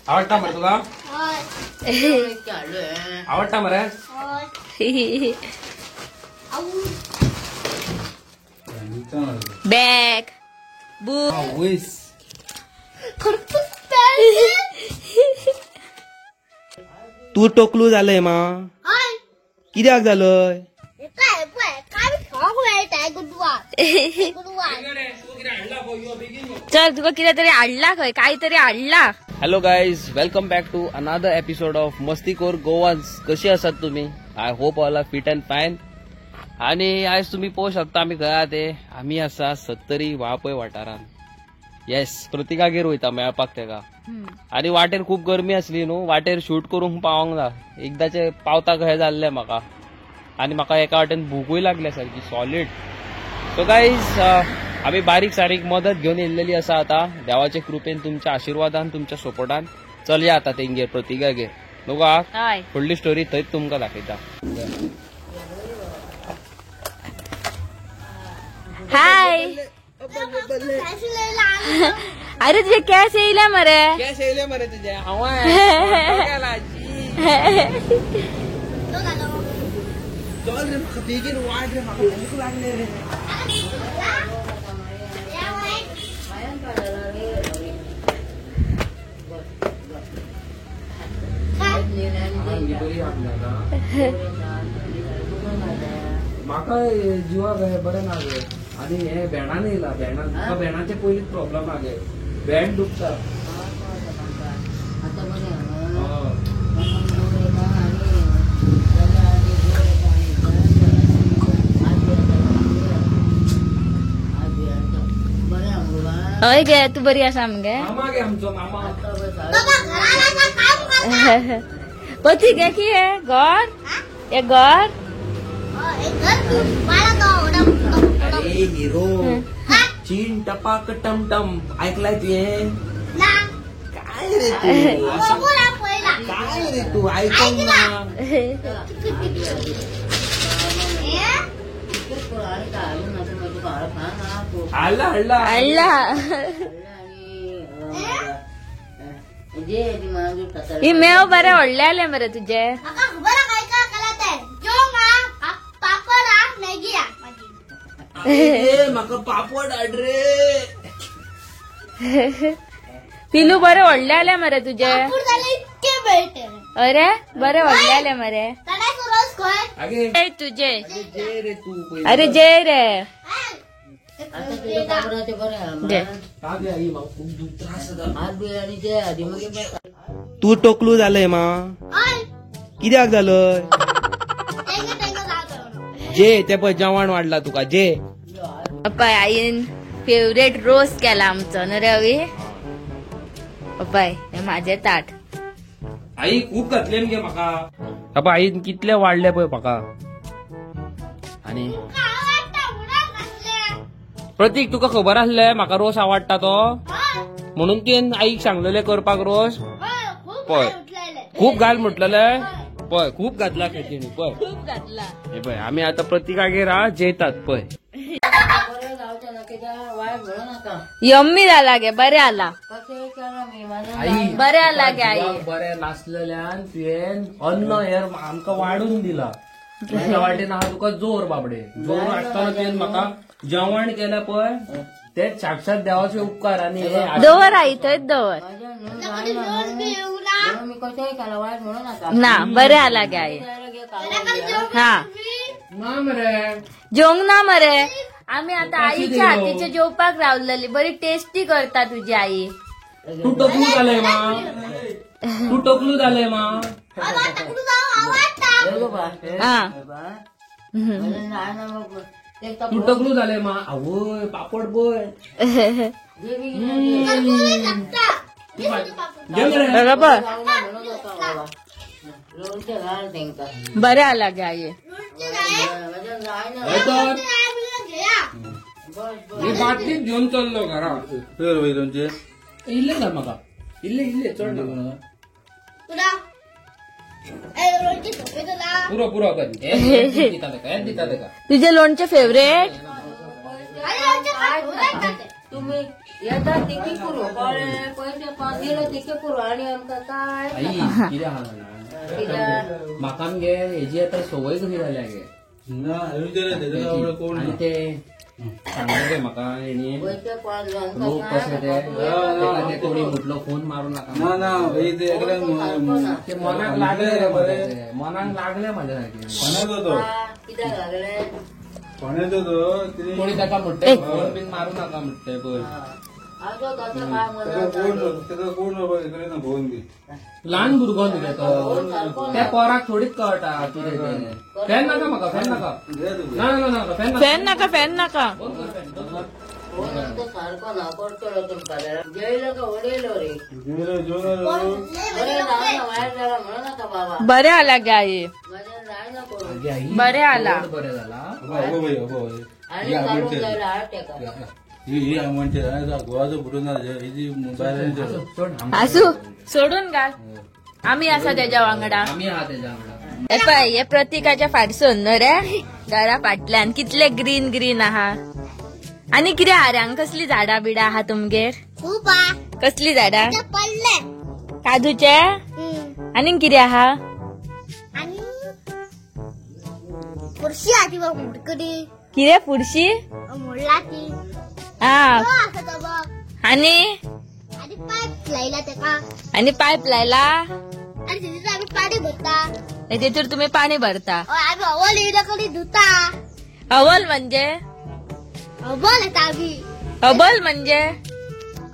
आवडटा मरे तुका? आवडटा मरे? बॅग बुक तू टोकलू झालंय मा? कित्याक झालंय? चल तुका कितें तरी हाडला खंय, काहीतरी हाडला. Hello guys, welcome back to another episode of Mastkhor Goans. कशी आसात तुम्ही? I hope all are fit and fine. आणि आयज तुम्ही पळोवंक शकता आमी खंय आहा ते. आमी आसा सत्तरी वापय वाठारान. येस, प्रतिकागेर वयता मेळपाक तेका. आनी वाटेर खूब गरमी आसली न्हू, वाटेर शूट करूंक पावंक ना. एकदाचे पावता कशें जाल्लें म्हाका. आनी म्हाका एका वाटेन भुकूय लागल्या सारकी सॉलीड. सो गायज, आमी बारीक सारीक मदत घेवन येयल्लेली आसा आतां देवाचे कृपेन, तुमच्या आशिर्वादान, तुमच्या सपोर्टान. चलया आतां तेंगेर, प्रतिकागेर. न्हू हय, फुडली स्टोरी थंयच तुमकां दाखयता. हाय. अरे तुझे केस येयले मरे? केस येयले मरे तुझे? हांव चल रे, म्हाका बेगीन वाड रे, म्हाका भूक लागले रे. म्हाका जिवाक बरें ना गे. आनी हे भेणान येयला, भेणान म्हाका भेणाचे पयलींच प्रॉब्लम आहा गे. भेण दुखता. हय गे, तू बरी आसा मगे? मामा गे आमचो मामा. पती गे की हे घर, हे घर. अरे हिरो चीन टपाक टमटम ऐकलाय तुवें? काय रे तू, काय रे तू ऐकूंक ना. हाडला हाडला हाडला. ही मेव बरे व्हडले आले मरे तुझे. म्हाका पापड हाड रे. पिलू बरे व्हडले आले मरे तुझे. अरे बरे व्हडले आले मरे तुझे. अरे जय रे. तू टोकलू झालंय मा? कित्याक झालंय? जे ते पळय जेवण वाडला तुका. जे पप्पा आईन फेवरेट रोस केला आमचो न्हू रे अवी? पप्पाय हे माझे ताट. आई खूब घातले गे म्हाका. बाबा आईन कितले वाडले पळय म्हाका. आनी प्रतीक तुका खबर आसले म्हाका रोस आवडटा तो, म्हणून तुवें आईक सांगलेले करपाक रोस. पळय खूब घाल म्हटलेले, पळय खूब घातला खंय तिणी. पळय खूब घातला. हे पळय आमी आतां प्रतिकागेर हा जेतात. पळय यम्मी जाला गे, बरें आला, बरें आला गे आई. बरें नासलेल्यान तुवें अन्न हे आमकां वाडून दिला. तुज्या वाटेन आहा तुका जोर बाबडे. जोर आसतना तुवें म्हाका जेवण केलें पळय, ते साक्षात देवाचे उपकार. आनी दवर आई, थंयच दवर ना. बरें आला गे आई. हा ना मरे जेवंक ना मरे. आमी आतां आईच्या हातीचे जेवपाक रावलेली. बरी टेस्टी करता तुझी आई. तू टोकलू जालंय मा? तू टोकलू जालंय मा? तू टोकलू जालंय मा? आवय पापड पळय. बरें आला गे आई. बाटलीच घेवन चल्लो घरा. इल्ले घाल म्हाका, इल्ले इल्ले चड ना. पुरो पुरो दिता तेका, दिता तेका. तुझे लोणचे फेवरेट? तुम्ही येता तिकी पुरो कळ्ळें पयशे दिले तिके पुरो आनी आमकां काय आई कितें आहा जाणा म्हाका मगे हेजी आतां संवय कशी जाल्या गे आनी ते सांगले गे म्हाका हेणी लोक कशे ते ते कोणी म्हटलो फोन मारू नाका ते मनाक लागले रे बरें मनाक लागले म्हाज्या सारकें कित्याक लागले कोणी ताका म्हणटे फोन बीन मारू नाका म्हणटे पळय ल्हान भुरगो न्ही रे तो त्या पोराक थोडीच कळटा कितें तें. फॅन नाका म्हाका फॅन नाका ना ना नाका फॅन फॅन नाका फॅन नाका सारको ना करतलो तुमकां जेयलो का उडयलो रे म्हणू नाका बाबा बरें आला गे आई बरें आला बरें जाला आनी काडूंक जाय हाड तेका आसू सोडून घाल आमी आसा तेज्या वांगडा आमी आहा तेज्या वांगडा. पळय हे प्रतीकाच्या फाटसून न्हू रे घरा फाटल्यान कितले ग्रीन ग्रीन आहा. आनी कितें आहा रे हांगा कसली झाडां बिडां आहा तुमगेर? खूब आहा. कसली झाडां? पडले काजूचे. आनी कितें आहा? आनी फुरशी आहा ती मुडकडी. कितें फुरशी? मोडला ती. हा आनी पायप लायला तेका. आनी पायप लायला आनी तितून आमी पाणी भरता. तितून तुम्ही पाणी भरता. आमी अवल येयला कडी धुता. अवल म्हणजे? अबल येता आमी. अबल म्हणजे?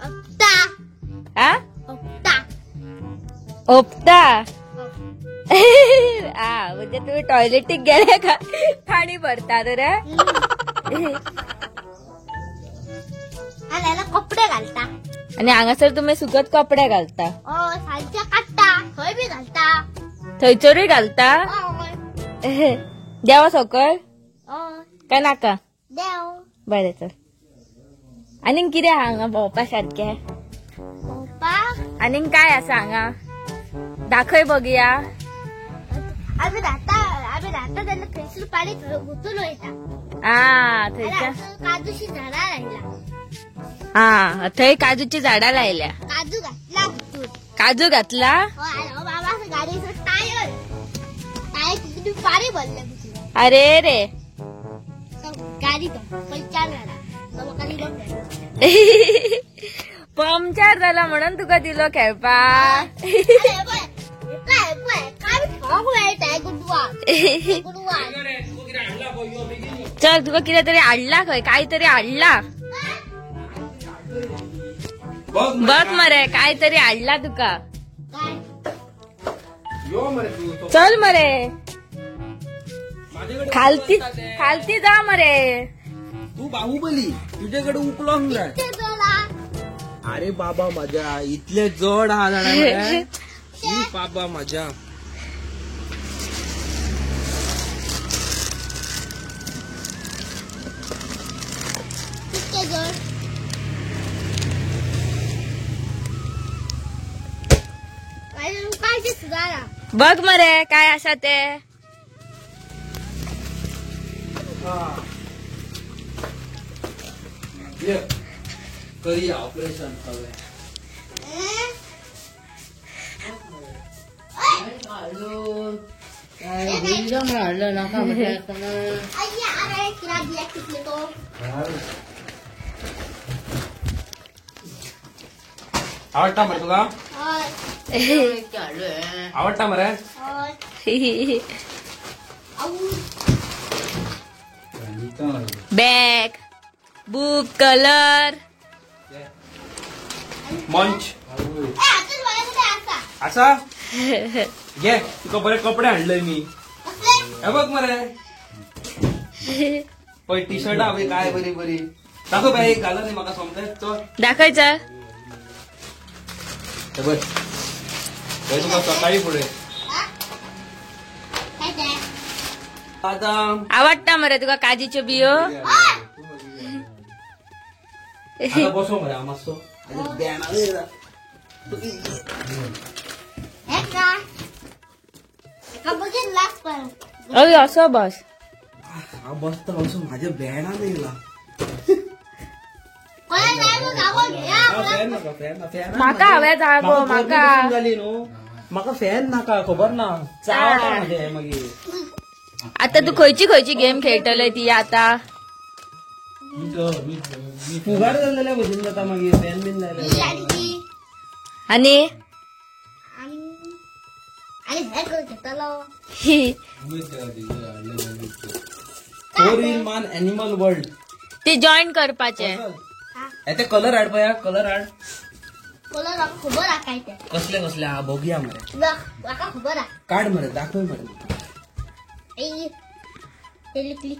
ओपता. आ ओपता ओपता. आ म्हणजे तुम्ही टॉयलेटीक गेले का पाणी भरता रे? आनी कपडे घालता. आनी हांगासर तुम्ही सुकत कपडे घालता. सांजचे काडटा थंय बी घालता. थंयसरूय घालता. देवा सकयल काय नाका? देव. बरें चल. आनीक कितें आहा हांगा भोंवपा सारकें? आनीक काय आसा हांगा दाखय बघया. आमी राहता आमी राहता तेन्ना थंयसर पाणी गुंतून वयता. आ थंयच्या काजूची झाडां लायला. हा थंय काजूची झाडां लायल्या. काजू घातला. काजू घातला. बाबा गाडयेचो टायर टायर तितून पाणी भरलें. अरे रे गाडी पंचार जाला म्हाका दिलो. पंचार जाला म्हणून तुका दिलो खेळपाक. चल तुका कितें तरी हाडला खंय काय तरी हाडला. बघ मरे काय तरी हाडला तुका. चल मरे खालती खालती जा मरे. तू बाहुबली तुझ्याकडे उकलोंग जाय. अरे बाबा माझ्या इतले जड आहा जाणा बाबा माझ्या. बघ मरे काय आसा ते. करूया ऑपरेशन सगळें. हाडलं नाका म्हटलें आसतना. आवडटा मरे तुका? आवडटा मरे? बॅग बुक कलर मंच आसा घे तुका बरे कपडे हाडले मी. हे बघ मरे पळय टी शर्ट हांवें काय बरी बरी दाखय बाय एक घाला न्ही म्हाका सोमतें चल दाखय चल. हे बघ हे तुका सकाळी फुडें आतां आवडटा मरे तुका काजीच्यो बियो? आतां बसो मरे हांव मातसो. अय असो बस. हांव बसता असो म्हाज्या बेणान येयला. म्हाका हांवें जागो म्हाका म्हाका फॅन नाका खबर ना चावटा मागीर. आता तू खंयची खंयची गेम खेळटले ती आता फुगार जाल्ल्या भशेन जाता मागीर फॅन बीन जाले. आनी मान एनिमल वर्ल्ड ते जॉईन करपाचे. ते कलर हाड पळया, कलर हाड. कलर म्हाका खबर आहा काय ते कसले कसले हा बघूया मरे. म्हाका खबर आहा. काड मरे, दाखय मरे.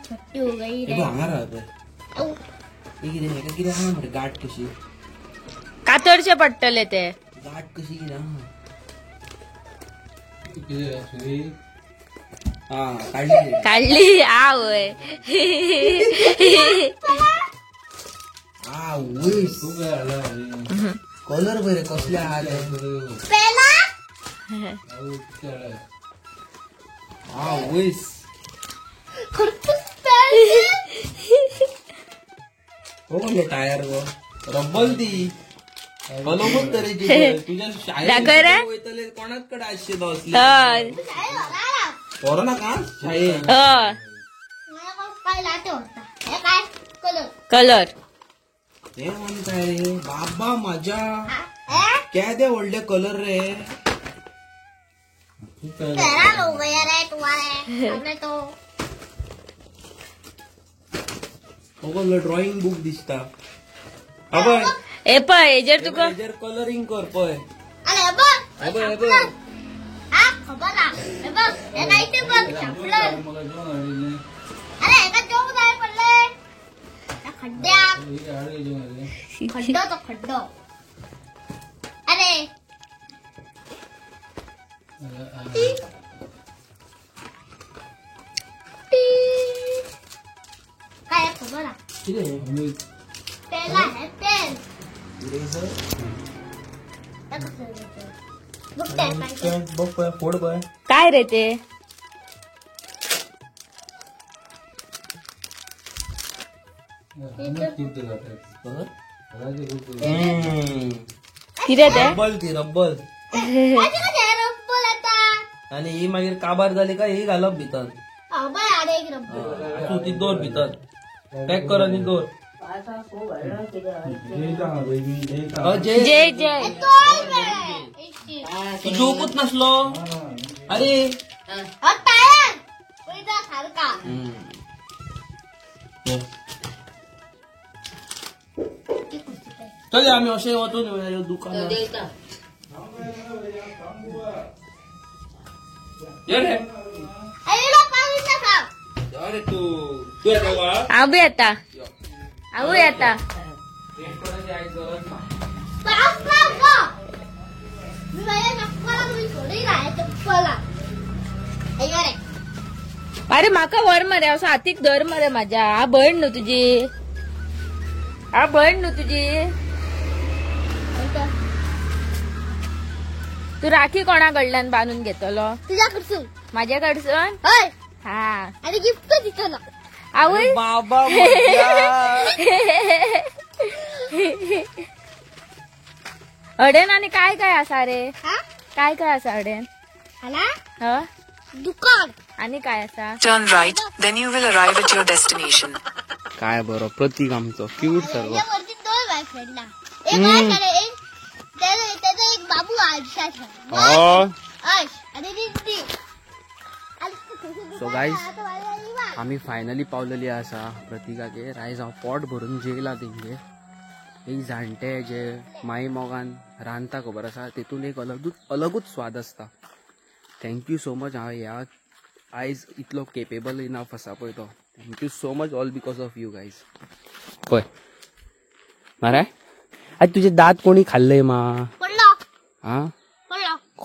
छोटी हो गई रे. हांगा राव पळय कितें हेका कितें आहा मरे, गाठ कशी कातरचे पडटले ते. गाठ कशी कितें आहा. काडली काडली आवय. कलर बरे कसले आहा ते. हो कसलो टायर गो, रब्बल ती बलोबच तरेची. तुज्या शाळेत वयतले कोणाक कडेन आसचे तो असले व्हरो नाका शाळेत. कलर हे म्हणताय रे बाबा माझ्या, केदे व्हडले कलर रे. ड्रॉइंग बुक दिसता. हे पळय हेजेर तुका कलरिंग कर पळय. खड्डो तो खड्डो. अरे काय खबर पेला है पेन. काय रे ते? कितें ते? रब्बल ती, रब्बल. आणि ही मागीर काबार जाली काय ही घालप भितर. ती दोर भितर पॅक कर आणि दोर. जय जय. तू जेवकूच नसलो. अरे चल आम्ही अशें वचून दुकानार. अरे तू हांव येता, हांव येता. अरे म्हाका व्हर मरे, असो हातीक धर मरे माझ्या. हा भयण न्हू तुजी, हा भयण न्हू तुजी. तू राखी कोणा कडल्यान बांदून घेतलो? तुझ्या कडसून. माझ्या कडसून? हय. हा आणि गिफ्ट दितलो. आवय बाबा. अडेन आणि काय काय आसा रे? काय काय आसा अडेन? दुकान. आणि काय आसा? Turn right, then you will arrive at your destination. काय बरो प्रतीक आमचो क्यूट सर्व. दोन बॉयफ्रेंड ना, एक त्याचा एक बाबू आणि रिद्धी. सो गायज आमी फायनली पावलेली आसा प्रतिकागेर. आयज हांव पोट भरून जेयला तेंगे. एक जाणटे जे माई मोगान रांदता खबर आसा, तेतून एक अलगूच स्वाद आसता. Thank you so much. हांव ह्या आयज इतलो केपेबल इनफ आसा पळय तो. Thank you so much, all because of you guys. पळय मरे आज तुजे दांत कोणी खाल्ले मा? हा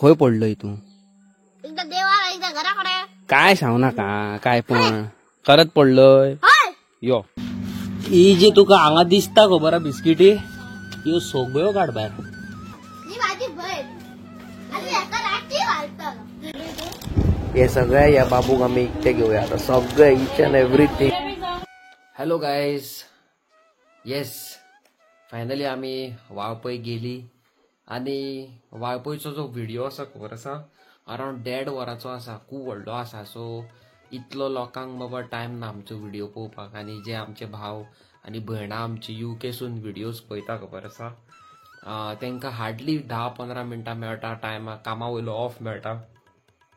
खंय पडलोय तूं? काय सांगू नाका काय पण करत पडलोय. यो ही जी तुका हांगा दिसता खबर आहा बिस्किटी, ह्यो सगळ्यो काड भायर. हे सगळे ह्या बाबूक आमी इकते घेवया आता सगळे, each and everything. Hello guys, yes finally आमी वाळपय गेली आनी वाळपयचो जो व्हिडिओ आसा खबर आसा अरावंड 1.5 वराचो आसा, खूब व्हडलो आसा. सो इतलो लोकांक बाबा टायम ना आमचो व्हिडिओ पळोवपाक. आनी जे आमचे भाव आनी भयणां आमची युकेसून व्हिडिओज पळयता खबर आसा, तांकां हार्डली 10-15 मिनटां मेळटा टायमा, कामा वयलो ऑफ मेळटा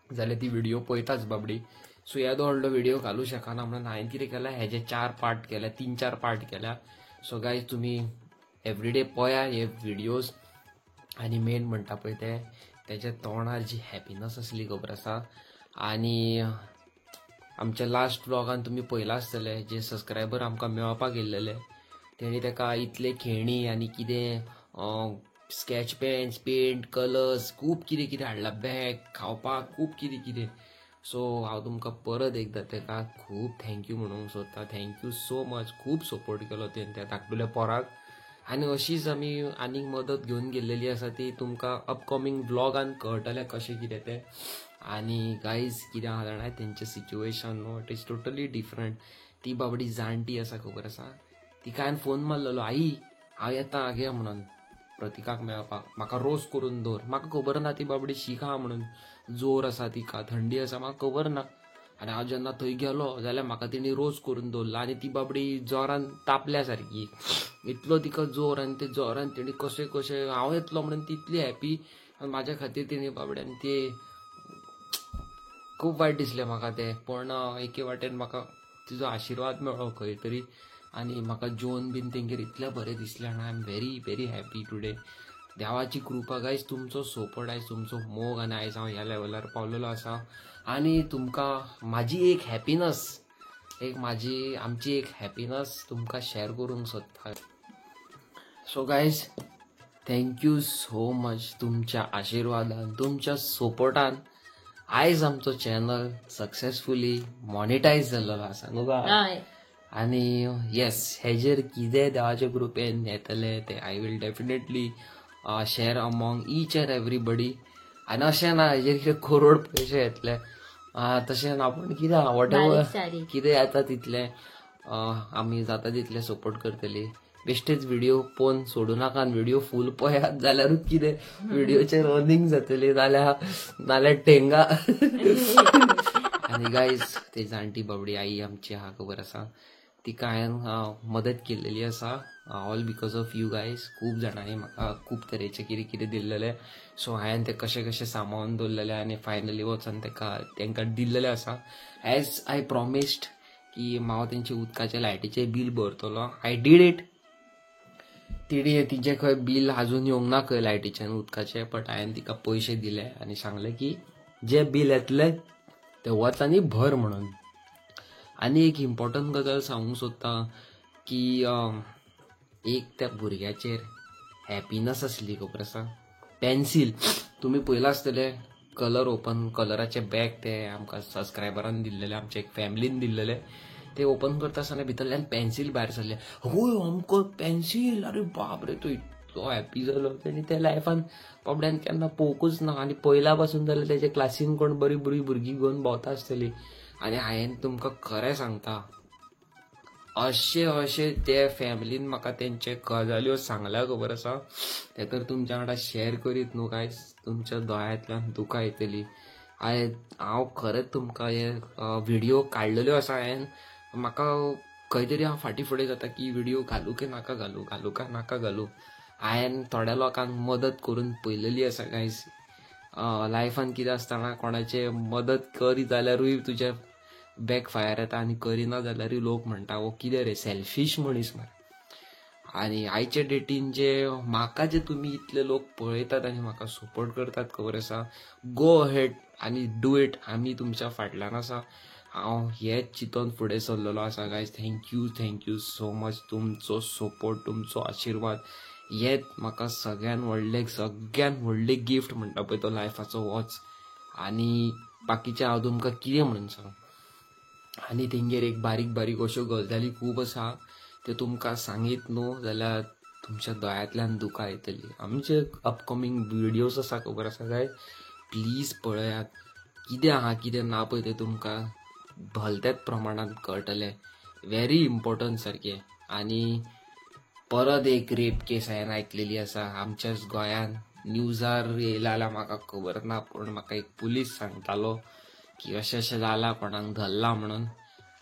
जाल्यार ती व्हिडिओ पळयताच बाबडी. सो येदो व्हडलो व्हिडिओ घालूं शकना म्हणून हांवें कितें केलां, हेजे 4 पार्ट केल्या, 3-4 पार्ट केल्या. सो गायज तुमी एवरीडे पळया हे व्हिडिओज. आनी मेन म्हणटा पळय ते तेज्या तोंडार जी हॅपीनस आसली खबर आसा. आनी आमच्या लास्ट व्लॉगान तुमी पळयलां आसतलें, जे सबस्क्रायबर आमकां मेळपाक येयल्लेले तेणी ताका इतले खेळणी आनी कितें स्कॅच पेन्स, पेंट, कलर्स खूब कितें कितें हाडलां, बॅग, खावपाक खूब कितें कितें. सो हांव तुमकां परत एकदां ताका खूब thank you म्हणूंक सोदता. Thank you so much, खूब सपोर्ट केलो तेणें त्या धाकटुल्या पोराक. आनी अशीच आमी आनीक मदत घेवन गेल्लेली आसा ती तुमकां अपकमींग व्लॉगान कळटलें कशें कितें तें. आनी गायज कितें आहा जाणा, तेंचें सिच्युएशन न्हू it is totally different. ती बाबडी जाणटी आसा खबर आसा, तिका हांवें फोन मारलेलो, आई हांव येता गे म्हणून प्रतिकाक मेळपाक, म्हाका रोस करून दवर. म्हाका खबर ना ती बाबडी शीक आहा म्हणून, जोर आसा तिका, थंडी आसा, म्हाका खबर ना. आनी हांव जेन्ना थंय गेलो जाल्यार म्हाका तेणी रोस करून दवरला आनी ती बाबडी जोरान तापल्या सारकी, इतलो तिका जोर. आनी ते जोरान तेणी कशें कशें हांव येतलो म्हणून ती इतली हॅपी म्हाज्या खातीर तेणी बाबड्यान ते खूब वायट दिसलें म्हाका तें. पूण एके वाटेन म्हाका तिजो आशिर्वाद मेळ्ळो खंय तरी आनी म्हाका जेवन बीन तेंगेर इतलें बरें दिसलें आनी I am very very happy today. देवाची कृपा गायज, तुमचो सपोर्ट आयज, तुमचो मोग, आनी आयज हांव ह्या लेवलार पावलेलो आसा. आनी तुमकां म्हाजी एक हॅपीनस, एक म्हाजी आमची एक हॅपीनस तुमकां शेअर करूंक सोदता. So guys thank you so much. तुमच्या आशिर्वादान, तुमच्या सपोर्टान आयज आमचो चॅनल सक्सेसफुली मॉनिटायज जाल्लो आसा न्हू गा. आनी येस, हेजेर कितें देवाचे कृपेन येतलें तें I will definitely share among each and everybody. आनी अशें ना हेजेर कितें करोड पयशे येतले तशें ना, पूण कितें what ever कितें येता तितलें आमी जाता तितलें सपोर्ट करतली. बेश्टेच व्हिडिओ पळोवन सोडूं नाका, व्हिडिओ फूल पळयात जाल्यारूच कितें व्हिडिओचेर अर्निंग जातली, नाल्यार टेंगा. आनी गायज ते जाणटी बाबडी आई आमची आहा खबर आसा, तिका हांवें मदत केल्लेली आसा all because of you guys. खूब जाणांनी म्हाका खूब तरेचें कितें कितें दिल्लेलें, सो हांवें तें कशें कशें सांबाळून दवरलेलें आनी फायनली वचोन तांकां दिल्लेलें आसा. एज I promised की हांव तेंचे उदकाचें लायटीचें बील भरतलो, I did it. तिणी तिचें खंय बील आजून येवंक ना खंय लायटीचें आनी उदकाचें, बट हांवें तिका पयशे दिले आनी सांगलें की जें बील येतलें तें वच आनी भर म्हणून. आनी एक इम्पॉर्टंट गजाल सांगूंक सोदता की एक त्या भुरग्याचेर हॅपीनस आसली खबर आसा. पेन्सील तुमी पळयलां आसतलें, कलर ओपन कलराचे बॅग ते आमकां सबस्क्रायबरान दिल्लेले, आमच्या एक फॅमिलीन दिल्लेले. ते ओपन करता आसतना भितरल्यान पेन्सील भायर सरले. हय आमकां पेन्सील, अरे बाप रे, तो इतलो हॅपी जालो. तेणी त्या लायफान बाबड्यान केन्ना पळोवंकूच ना. आनी पयल्या पासून जाल्यार तेजे क्लासीन कोण बरी बरी भुरगीं घेवन भोंवता आसतली. आनी हांवें तुमकां खरें सांगता, अशें अशें ते फॅमिलीन म्हाका तेंचे गजाल्यो सांगल्या खबर आसा, ते तर तुमच्या वांगडा शेअर करीत न्हू काय तुमच्या दोळ्यांतल्यान दुकां येतली. हांव खरेंच तुमकां हे व्हिडिओ काडलेल्यो आसा हांवें, म्हाका खंय तरी हांव फाटीं फुडें जाता की व्हिडिओ घालूं की नाका घालूं, घालूं काय नाका घालूं. हांवें थोड्या लोकांक मदत करून पळयलेली आसा गायज. लायफान कितें आसतना कोणाचे मदत करी जाल्यारूय तुज्या बॅक फायर येता आनी करिना जाल्यारूय लोक म्हणटा हो कितें रे सेल्फीश मनीस मरे. आनी आयच्या डेटीन जे म्हाका जे तुमी इतले लोक पळयतात आनी म्हाका सपोर्ट करतात खबर आसा, गो अहेड आनी do it. आमी तुमच्या फाटल्यान आसा. हांव हेच चिंतून फुडें सरलेलो आसा guys. Thank you, thank you so much. तुमचो सपोर्ट, तुमचो आशिर्वाद हेच म्हाका सगळ्यान व्हडलें, सगळ्यान व्हडलें गिफ्ट म्हणटा पळय तो लायफाचो होच. आनी बाकीचें हांव तुमकां कितें म्हणून सांगू. आनी तेंगेर एक बारीक बारीक अश्यो गजाली खूब आसा त्यो तुमकां सांगीत न्हू जाल्यार तुमच्या दोळ्यांतल्यान दुकां येतली. आमचे अपकमींग व्हिडियोज आसा खबर आसा काय, प्लीज पळयात कितें आहा कितें ना पळय तें तुमकां भलत्याच प्रमाणांत कळटलें. व्हेरी इम्पॉर्टंट सारकें. आनी परत एक रेप केस हांवें आयकलेली आसा आमच्याच गोंयान. न्यूजार येयला जाल्यार म्हाका खबर ना, पूण म्हाका एक पुलीस सांगतालो की अशें अशें जालां, कोणाक धरला म्हणून.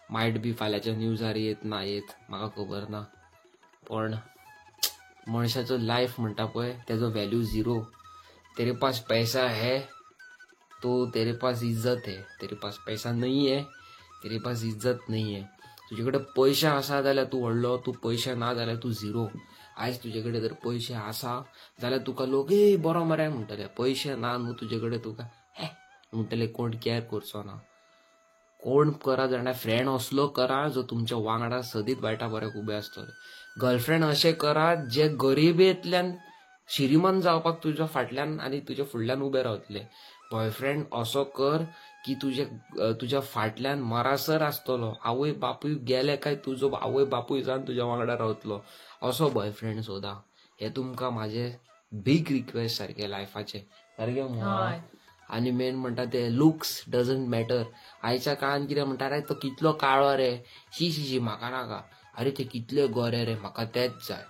मायट बी फाल्यांच्या न्यूजार येत ना येत म्हाका खबर ना, पण मनशाचो लायफ म्हणटा पळय तेजो व्हॅल्यू झिरो. तेरे पास पैसा है तो तेरे पास इज्जत है, तेरे पास पैसा नहीं है तेरे पास इज्जत नहीं है. तुजे कडेन पयशे आसा जाल्यार तूं व्हडलो, तूं पयशे ना जाल्यार तूं झिरो. आयज तुजे कडेन जर पयशे आसा जाल्यार तुका लोक ए बरो मरे म्हणटले, पयशे ना न्हू तुजे कडेन तुका हे म्हणटले, कोण कॅर करचो ना. कोण करा जाणा, फ्रेंड असलो करा जो तुमच्या वांगडा सदींच वायटा बऱ्याक उबे आसतले. गर्लफ्रेंड अशें करा जे गरिबेंतल्यान श्रीमंत जावपाक तुज्या फाटल्यान आनी तुज्या फुडल्यान उबे रावतले. बॉयफ्रेंड असो कर की तुज्या फाटल्यान मरासर आसतलो, आवय बापूय गेले काय तुजो आवय बापूय जावन तुज्या वांगडा रावतलो, असो बॉयफ्रेंड सोदा. हे तुमकां म्हाजे बीग रिक्वेस्ट सारकें लायफाचें सारकें. आनी मेन म्हणटा ते लुक्स डजंट मॅटर. आयच्या काळान कितें म्हणटा, रे तो कितलो काळो रे, शी शी शी म्हाका नाका, अरे ते कितले गोरे रे म्हाका तेच जाय.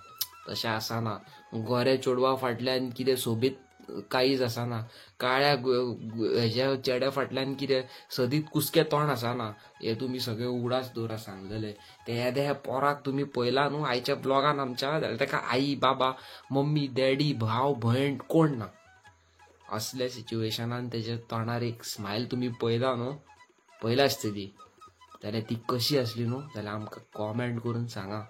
तशें आसना. गोरे चेडवा फाटल्यान कितें सोबीत कांयच आसना, काळ्या हेज्या चेड्या फाटल्यान कितें सदींच कुसकें तोंड आसना. हे तुमी सगळे उगडास दवरा सांगलेले. ते येदे ह्या पोराक तुमी पळयला न्हू आयच्या ब्लॉगान आमच्या, जाल्यार ताका आई बाबा मम्मी डॅडी भाव भयण कोण ना. असल्या सिच्युएशनान तेज्या तोंडार एक स्मायल तुमी पळयला न्हू, पळयला आसतली, जाल्यार ती कशी आसली न्हू जाल्यार आमकां कॉमेंट करून सांगा.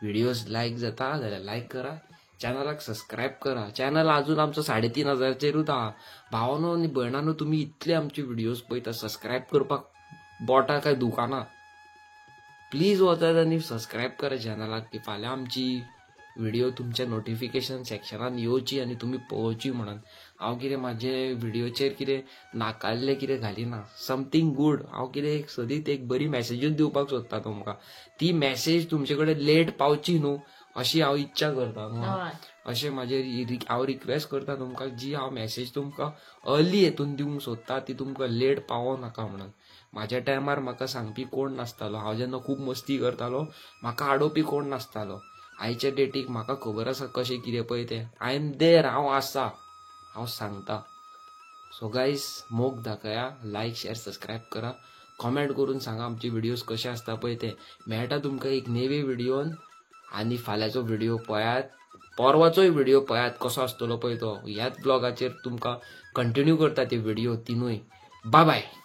व्हिडियोज लायक जाता जाल्यार लायक करा, चॅनलाक सबस्क्रायब करा. चॅनल अजून आमचो 3500चेरूच आहा. भावानो आनी भयणानो तुमी इतले आमचे व्हिडियोज पळयता, सबस्क्रायब करपाक बोटां काय दुकाना, प्लीज वचात आनी सबस्क्रायब करा चॅनलाक, की फाल्यां आमची व्हिडिओ तुमच्या नोटिफिकेशन सेक्शनान येवची आनी तुमी पळोवची म्हणून. हांव कितें म्हाजे व्हिडियोचेर कितें नाकाल्लें कितें घालिना, समथींग गूड. हांव कितें एक सदींच एक बरी मॅसेजूच दिवपाक सोदता तुमकां, ती मॅसेज तुमचे कडेन लेट पावची न्हू अशी हांव इच्छा करता न्हू. अशें म्हाजे हांव रिक्वेस्ट करता तुमकां, जी हांव मॅसेज तुमकां अर्ली हेतून दिवंक सोदता ती तुमकां लेट पावो नाका म्हणून. म्हाज्या टायमार म्हाका सांगपी कोण नासतालो, हांव जेन्ना खूब मस्ती करतालो म्हाका आडोवपी कोण नासतालो. आयच्या डेटीक म्हाका खबर आसा कशें कितें पळय तें, I am there, हांव आसा, हांव सांगता. सो गायज मोग दाखया, लायक शेअर सबस्क्रायब करा, कॉमेंट करून सांगा आमचे व्हिडियोज कशे आसता पळय ते. मेळटा तुमकां एक नेवे व्हिडियोन, आनी फाल्यांचो व्हिडियो पळयात, परवाचोय व्हिडियो पळयात कसो आसतलो पळय तो. ह्याच ब्लॉगाचेर तुमकां कंटिन्यू करता ते व्हिडियो तिनूय. Bye bye.